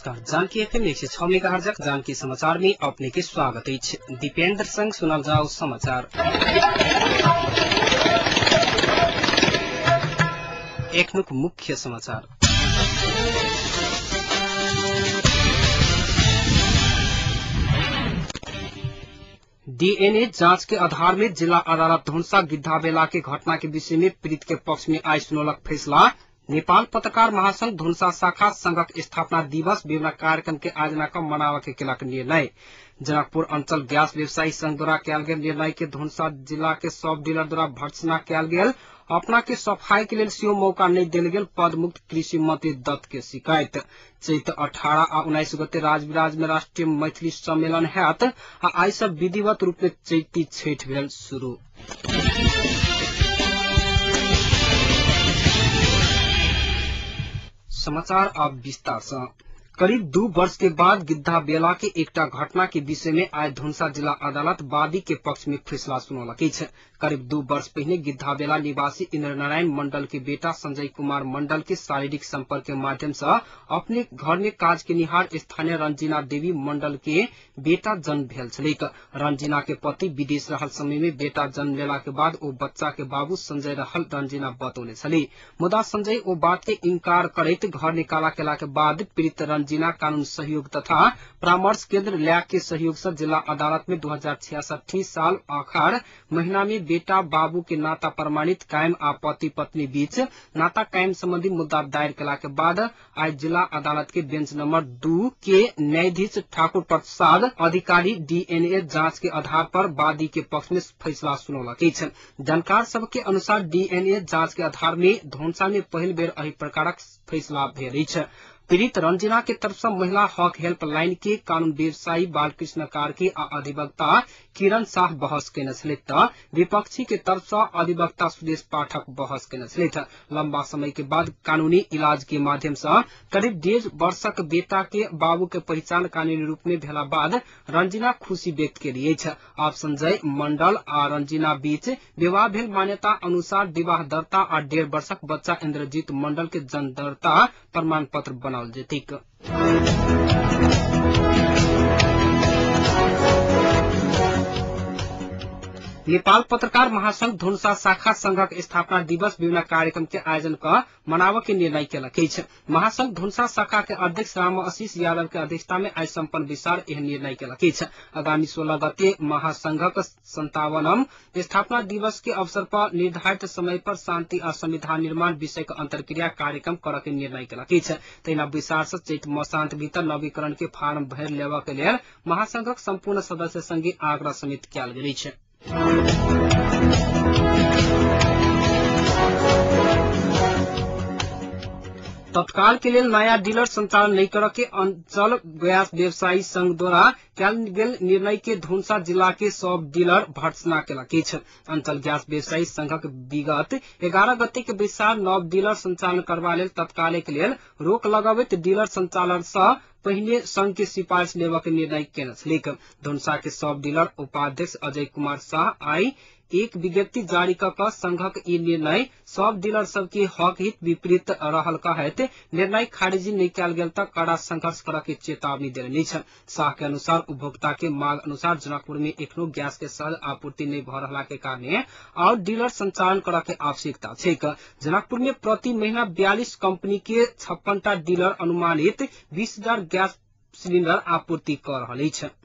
नमस्कार, जानकी एफएम 106 मेगाहर्जक जानकी समाचार में अपने के स्वागत अछि। दीपेंद्र संग सुनल जाओ समाचार। एखनुक मुख्य समाचार। डीएनए जांच के आधार में जिला अदालत धुनसा गिद्धाबेला के घटना के विषय में पीड़ित के पक्ष में आइ सुनौलक फैसला। नेपाल पत्रकार महासंघ धुनसा शाखा संघक स्थापना दिवस विभिन्न कार्यक्रम के आयोजना क मनाव के केलक निर्णय। जनकपुर अंचल गैस व्यवसायी संघ द्वारा कयल गेल निर्णय के धुनसा जिला के सब डीलर द्वारा भर्त्सना कयल गेल। अपना के सफाई के लेल सेहो मौका नहीं देल गेल पदमुक्त कृषि मंत्री दत्त के शिकायत। चैत 18 आ 19 गते राजविराज में राष्ट्रीय मैथिली सम्मेलन हैत आ आइ से विधिवत रूप में चैती छठ भेल शुरू। समाचार अब विस्तार से। करीब 2 वर्ष के बाद गिद्धा बेला के एकटा घटना के विषय में आइ धुनसा जिला अदालत वादी के पक्ष में फैसला सुनौलक अछि। करीब 2 वर्ष पहिने गिद्धा बेला निवासी इंद्रनारायण मंडल के बेटा संजय कुमार मंडल के शारीरिक संपर्क के माध्यम से अपने घर में काज केनिहार स्थानीय रंजीना देवी मंडल के बेटा जन्म भेल छलैक। रंजीना के पति विदेश रहल समय में बेटा जन्म लेला के बाद ओ बच्चा के बाबू संजय रहल रंजीना बतौने छली। मुदा संजय ओ बात के इनकार करैत घर निकाला केला के बाद पीड़ित रंजीना कानून सहयोग तथा परामर्श केंद्र ल्याक के सहयोग से जिला अदालत में 2066 साल आखर महीना में बेटा बाबू के नाता प्रमाणित कायम आ पति पत्नी बीच नाता कायम संबंधी मुद्दा दायर केला के बाद आज जिला अदालत के बेंच नंबर 2 के न्यायाधीश ठाकुर प्रसाद अधिकारी डीएनए जांच के आधार पर वादी के पक्ष में फैसला सुनौलक अछि। जानकार सबके अनुसार डीएनए जांच के आधार में धौंसा में पहिल बेर एहि प्रकारक फैसला भेल अछि। पीड़ित रंजना के तरफ से महिला हक हेल्पलाइन के कानून व्यवसायी बालकृष्ण कार्की आ अधिवक्ता किरण शाह बहस केने छलथि त विपक्षी के तरफ से अधिवक्ता सुदेश पाठक बहस केने छलथि। लंबा समय के बाद कानूनी इलाज के माध्यम से करीब 1.5 वर्षक बेटा के बाबू के पहचान कानूनी रूप में भेला बाद रंजना खुशी व्यक्त केली अछि। आब संजय मंडल आ रंजना बीच विवाह भेल मान्यता अनुसार विवाह दर्ता आ 1.5 वर्षक बच्चा इंद्रजीत मंडल के जन्म दर्ता प्रमाण पत्र बना जेतिक। नेपाल पत्रकार महासंघ धुनसा शाखा संघक स्थापना दिवस विभिन्न कार्यक्रम के आयोजन क मनाव के निर्णय केलक अछि। महासंघ धुनसा शाखा के अध्यक्ष राम आशीष यादव के अध्यक्षता में आइ सम्पन्न बैसार एहन निर्णय केलक अछि। आगामी 16 गते महासंघक 57वां स्थापना दिवस के अवसर पर निर्धारित समय पर शांति आ संविधान निर्माण विषय के अंतर्क्रिया कार्यक्रम करऽ के निर्णय केलक अछि। तहिना बैसार से चैत मसांत भीतर नवीकरण के फार्म भरि लेबऽ के लेल महासंघक संपूर्ण सदस्य संगे आग्रह समेत कयल गेल अछि। तत्काल के लेल नया डीलर संचालन नहीं कर के अंचल गैस व्यवसायी संघ द्वारा कयल गेल निर्णय के धुनसा जिला के सब डीलर भर्त्सना केलक अछि। अंचल गैस व्यवसायी संघक विगत 11 गते के बैसार नव डीलर संचालन करबा लेल तत्काल के लेल रोक लगबैत डीलर संचालन से पहिने संघ के सिफारिश लेबऽ के निर्णय केने छलैक। धुनसा के सब डीलर उपाध्यक्ष अजय कुमार शाह आइ एक विज्ञप्ति जारी क क संघक ई निर्णय सब डीलर सबके हक हित विपरीत रहल कहैत निर्णय खारिजी नहि कयल गेल त कड़ा संघर्ष करऽ के चेतावनी देलनि अछि। शाह के अनुसार उपभोक्ता के मांग अनुसार जनकपुर में एखनो गैस के सहज आपूर्ति नहीं भ रहला के कारण और डीलर संचालन करऽ के आवश्यकता छैक। जनकपुर में प्रति महीना 42 कंपनी के 56टा डीलर अनुमानित 20,000 गैस सिलिंडर आपूर्ति क रहल अछि।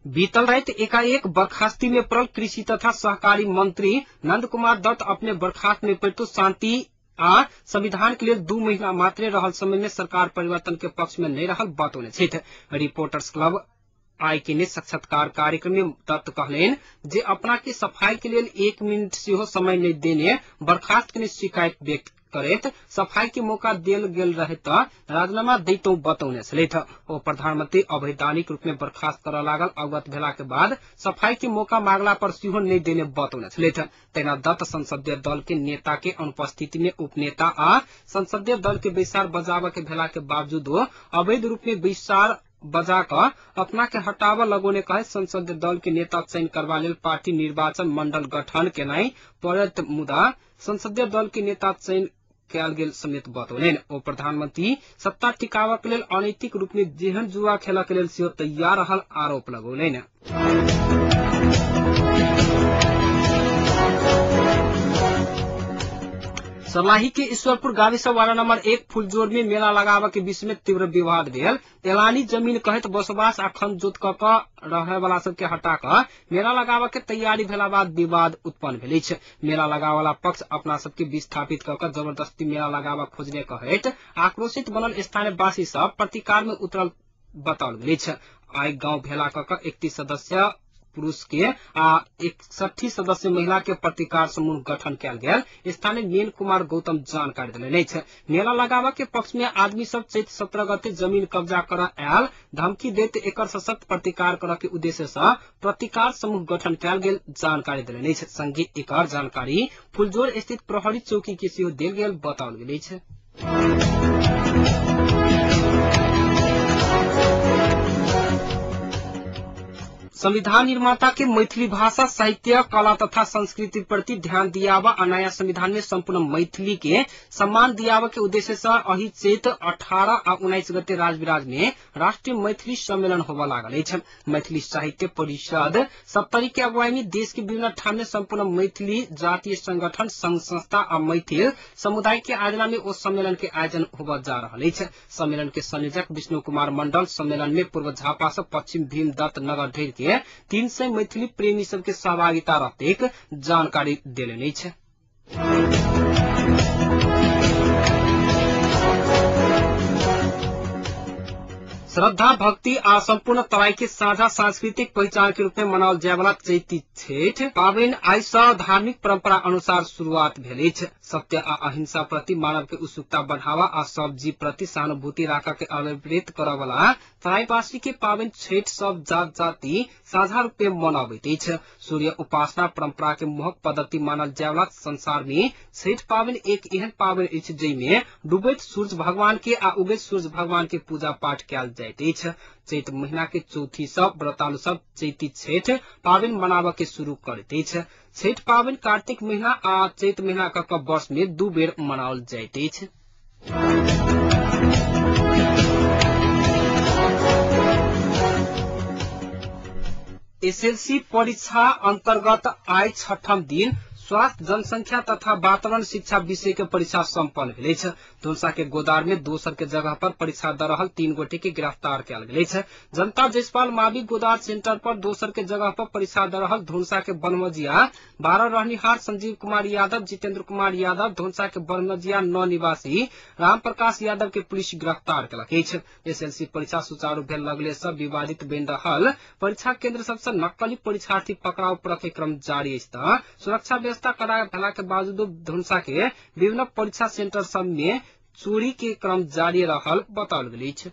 बीतल राति एकाएक बर्खास्ती में पड़ल कृषि तथा सहकारी मंत्री नंद कुमार दत्त अपने बर्खास्त में पड़ितो शांति आ संविधान के लेल 2 महीना मात्रे रहल समय में सरकार परिवर्तन के पक्ष में नहीं रहल बतौने छथि। रिपोर्टर्स क्लब आइ केने साक्षात्कार कार्यक्रम में दत्त कहलनि जे अपना के सफाई के लेल 1 मिनट सेहो समय नहीं देने बर्खास्त के शिकायत व्यक्त करैत सफाई के मौका देल गेल रहे त राजीनामा दैतो बतौने छलथि। ओ प्रधानमंत्री अवैधानिक रूप में बर्खास्त करऽ लागल अवगत भेला के बाद सफाई के मौका मांगला पर सेहो नहीं देने बतौने छलथि। तहिना दत्त संसदीय दल के नेता के अनुपस्थिति में उपनेता आ संसदीय दल के बैसार बजाबऽ के भेला के बावजूदो अवैध रूप में बैसार बजा कऽ अपना के हटाबऽ लगौने कहे संसदीय दल के नेता चयन करबा लेल पार्टी निर्वाचन मंडल गठन केनाइ पड़त, मुदा संसदीय दल के नेता चयन कयल गेल समेत बतौलनि। ओ प्रधानमंत्री सत्ता टिकाबऽ के लेल अनैतिक रूप में जेहन जुआ खेलऽ के लेल सेहो तैयार रहल आरोप लगौलनि। सर्लाही के ईश्वरपुर गाविस वार्ड नंबर 1 फुलजोर में मेला लगाबऽ के विषय में तीव्र विवाद भेल। एलानी जमीन कहैत बसोबास आ खन जोत क कऽ रहे वाला सबके हटा कऽ मेला लगाबऽ के तैयारी भेला बाद विवाद उत्पन्न भेल अछि। मेला लगाबऽ वाला पक्ष अपना सबके विस्थापित क कऽ जबरदस्ती मेला लगाबऽ खोजने कहैत आक्रोशित बनल स्थानीयवासी सब प्रतिकार में उतरल बताओल गेल अछि। आइ गांव भेला क कऽ 31 सदस्य पुरुष के आ 61 सदस्य महिला के प्रतिकार समूह गठन कयल गेल स्थानीय मीन कुमार गौतम जानकारी देलनि अछि। मेला लगाबऽ के पक्ष में आदमी सब चैत 17 गते जमीन कब्जा करऽ आयल धमकी दैत एकर सशक्त प्रतिकार करऽ के उद्देश्य से प्रतिकार समूह गठन कयल गेल जानकारी देलनि अछि। संगे एकर जानकारी फुलजोर स्थित प्रहरी चौकी के सेहो देल गेल बताओल गेल अछि। संविधान निर्माता के मैथिली भाषा, साहित्य, कला तथा संस्कृति प्रति ध्यान दियावा आ नया संविधान में संपूर्ण मैथिली के सम्मान दियावा के उद्देश्य से अही चैत 18 आ 19 गते राजविराज में राष्ट्रीय मैथिली सम्मेलन होबय लागल अछि। मैथिली साहित्य परिषद सप्तरी के अगुवाई में देश के विभिन्न ठाम में संपूर्ण मैथिली जातीय संगठन, संघ संस्था आ मैथिल समुदाय के आयोजना में ओ सम्मेलन के आयोजन होबय जा रहल अछि। सम्मेलन के संयोजक विष्णु कुमार मंडल सम्मेलन में पूर्व झापा से पश्चिम भीमदत्त नगर धरि के 300 मैथिली प्रेमी सबके सहभागिता रहतेक जानकारी देलनि अछि। श्रद्धा, भक्ति आ संपूर्ण तराई के साझा सांस्कृतिक पहिचान के रूप में मनाओल जाय वाला चैती छठ पाबनि आइ सँ धार्मिक परंपरा अनुसार शुरुआत भेल अछि। सत्य आ अहिंसा प्रति मानव के उत्सुकता बढ़ावा आ सब जीव प्रति सहानुभूति राखऽ के अभिप्रेत करऽ वाला तराईवासी के पाबनि छठ सब जात जाति साझा रूप में मनाबैत अछि। सूर्य उपासना परंपरा के मोहक पद्धति मानल जाय वाला संसार में छठ पाबनि एक एहन पाबनि अछि जाहिमे डूबैत सूर्य भगवान के आ उगैत सूर्य भगवान के पूजा पाठ कयल जाइत अछि। चैत महीना के चौथी सब व्रतालु सब चैती छठ पाबनि मनाबऽ के शुरू करैत अछि। छठ पाबनि कार्तिक महीना आ चैत महीना क वर्ष में 2 बेर मनाओल जाइत अछि। एसएलसी परीक्षा अंतर्गत आइ छठम दिन स्वास्थ्य, जनसंख्या तथा वातावरण शिक्षा विषय के परीक्षा संपन्न भेल अछि। धनुषा के गोदार में दोसर के जगह पर परीक्षा द रहल 3 गोटे के गिरफ्तार कयल गेल अछि। जनता जयसवाल मावि गोदार सेंटर पर दोसर के जगह पर परीक्षा द रहल धनुषा के बनमजिया 12 रहनिहार संजीव कुमार यादव, जितेंद्र कुमार यादव, धनुषा के बनमजिया 9 निवासी राम प्रकाश यादव के पुलिस गिरफ्तार केलक अछि। एसएलसी परीक्षा सुचारू भेल लगले से विवादित बनि रहल परीक्षा केंद्र सबसे नकली परीक्षार्थी पकड़ाव के क्रम जारी अछि त सुरक्षा व्यवस्था कड़ा भेला के बावजूद धनुषा के विभिन्न परीक्षा सेंटर सब में चोरी के क्रम जारी रहल बताओल गेल अछि।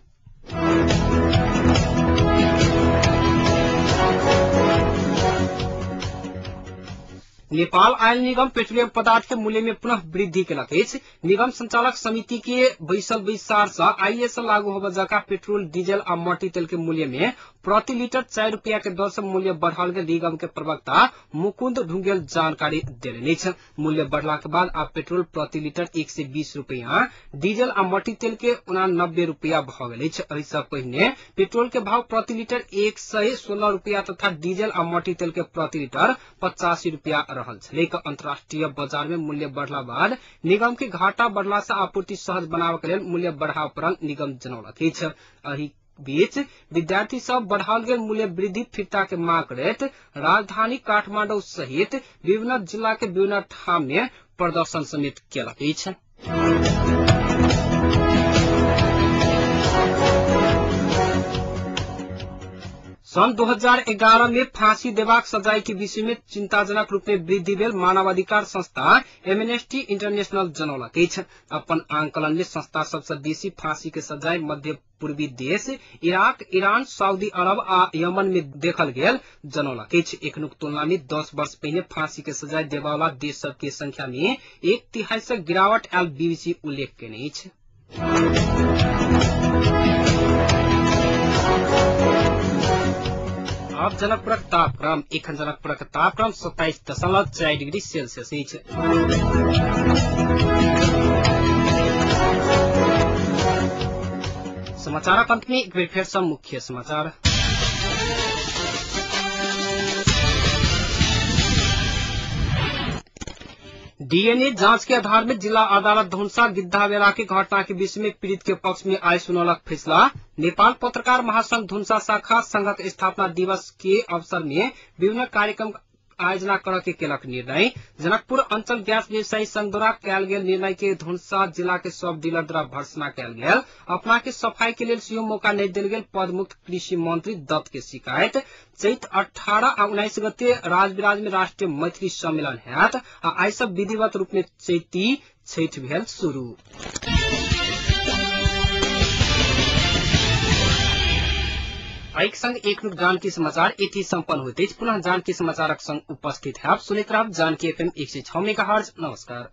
नेपाल आयल निगम पेट्रोलियम पदार्थ के मूल्य में पुनः वृद्धि केलक अछि। निगम संचालक समिति के बैसल बैसार से आइए से लागू होबय जका पेट्रोल, डीजल आ मट्टी तेल के मूल्य में प्रति लीटर 4 रुपया के दर से मूल्य बढ़ाओल गेल निगम के प्रवक्ता मुकुंद ढुंगेल जानकारी देलनि अछि। मूल्य बढ़ला के बाद आब पेट्रोल प्रति लीटर 120 रुपया, डीजल आ मट्टी तेल के 89 रुपया भऽ गेल अछि। एहि से पहिने पेट्रोल के भाव प्रति लीटर 116 रुपया तथा डीजल आ मट्टी तेल के प्रति लीटर 85 रुपया रहल छलैक। अंतर्राष्ट्रीय बाजार में मूल्य बढ़ला बाद निगम के घाटा बढ़ला से आपूर्ति सहज बनाबऽ के लेल मूल्य बढ़ाव पड़ल निगम जनौलक अछि। एहि बीच विद्यार्थी सब बढ़ाओल गेल मूल्य वृद्धि फिर्ता के मांग करैत राजधानी काठमाडौँ सहित विभिन्न जिला के विभिन्न ठाम में प्रदर्शन समेत केलक अछि। सन् 2011 में फांसी देबाक सजाय के विषय में चिंताजनक रूप में वृद्धि भेल मानवाधिकार संस्था एमनेस्टी इंटरनेशनल जनौलक अछि। अपन आंकलन में संस्था सबसे बेसी फांसी के सजाय मध्य पूर्वी देश इराक, ईरान, सऊदी अरब आ यमन में देखल गेल जनौलक अछि। एखनुक तुलना में 10 वर्ष पहिने फांसी के सजाय देबावला देश सब के संख्या में 1/3 से गिरावट आयल बीबीसी उल्लेख केने अछि। अब जनकपुरक तापक्रम। एखन जनकपुरक तापक्रम 27.4 डिग्री सेल्सियस अछि। समाचारक अंत में एक बेर फेर सँ मुख्य समाचार। डीएनए जांच के आधार में जिला अदालत धनुषा गिद्धाबेला के घटना के विषय में पीड़ित के पक्ष में आय सुनौलक फैसला। नेपाल पत्रकार महासंघ धनुषा शाखा संघक स्थापना दिवस के अवसर में विभिन्न कार्यक्रम आयोजना करऽ के केलक निर्णय। जनकपुर अंचल गैस व्यवसायी संघ द्वारा कयल गेल निर्णय के धनुषा जिला के सब डीलर द्वारा भर्त्सना कयल गेल। अपना के सफाई के लेल सेहो मौका नहि देल गेल पदमुक्त कृषि मंत्री दत्त के शिकायत। चैत 18 आ 19 गते राजविराज में राष्ट्रीय मैथिली सम्मेलन हैत आ आइ सब विधिवत रूप में चैती छठि भेल शुरू। एक संग एक नुक जानकी समाचार एथी सम्पन्न होइत अछि। पुनः जानकी समाचारक संग उपस्थित हैब। सुनैत रहब जानकी एफएम 106 मेगाहर्ट्ज। नमस्कार।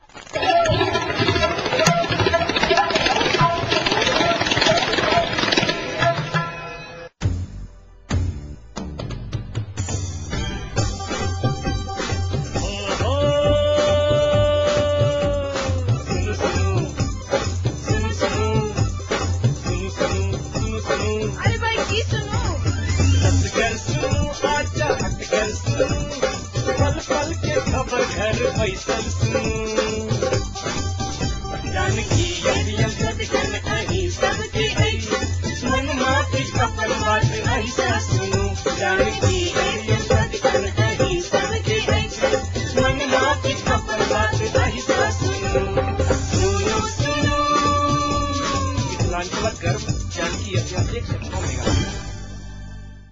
पल पल के खबर घर बैसल सुनू।